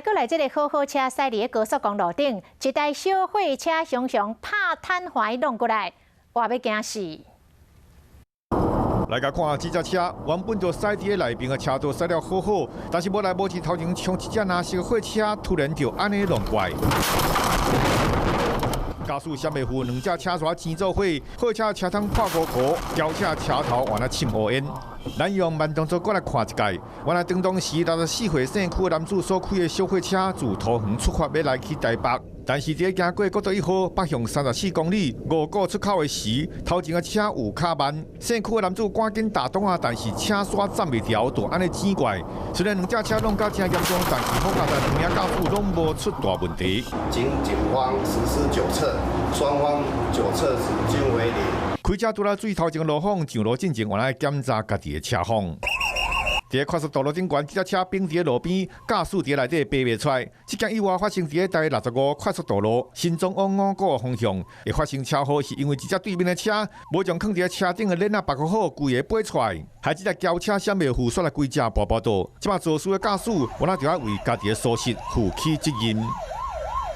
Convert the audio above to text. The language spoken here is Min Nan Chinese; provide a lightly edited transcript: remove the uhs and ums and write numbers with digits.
閣來這个好好車駛佇高速公路頂，一台小貨車雄雄拍癱環弄過來，活欲驚死。來共看這隻車，原本就駛佇內邊的車道駛了好好，但是無來無去頭前衝一隻藍色貨車，突然就按呢弄過來。駕駛閃袂赴，兩隻車煞前做伙，貨車車窗破糊糊，轎車車頭原來滲烏煙。咱用慢動作閣來看一擺，原來當時64歲姓區的男子所開的小貨車自桃園出發欲來去台北，但是佇經過國道1號北向34公里五股出口的時，頭前的車有較慢，姓區的男子趕緊踏擋啊，但是車煞站袂牢，就按呢擠過來。雖然兩隻車弄甲誠嚴重，但是好佳哉兩名駕駛攏無出大問題。經警方實施酒測，雙方酒測值均為零。開車拄來注意頭前路況，上路進前原來檢查家己的車況。佇快速道路頂懸，這隻車反佇路邊，駕駛佇內底爬袂出來。這件意外發生佇台65快速道路新莊往五股方向，會發生車禍是因為一隻對面的車無將囥佇車頂的鏈仔縛好，規个飛出來，害這隻轎車閃袂赴，煞來規隻跋跋倒。這擺肇事的駕駛，原來就愛為家己的疏失負起責任。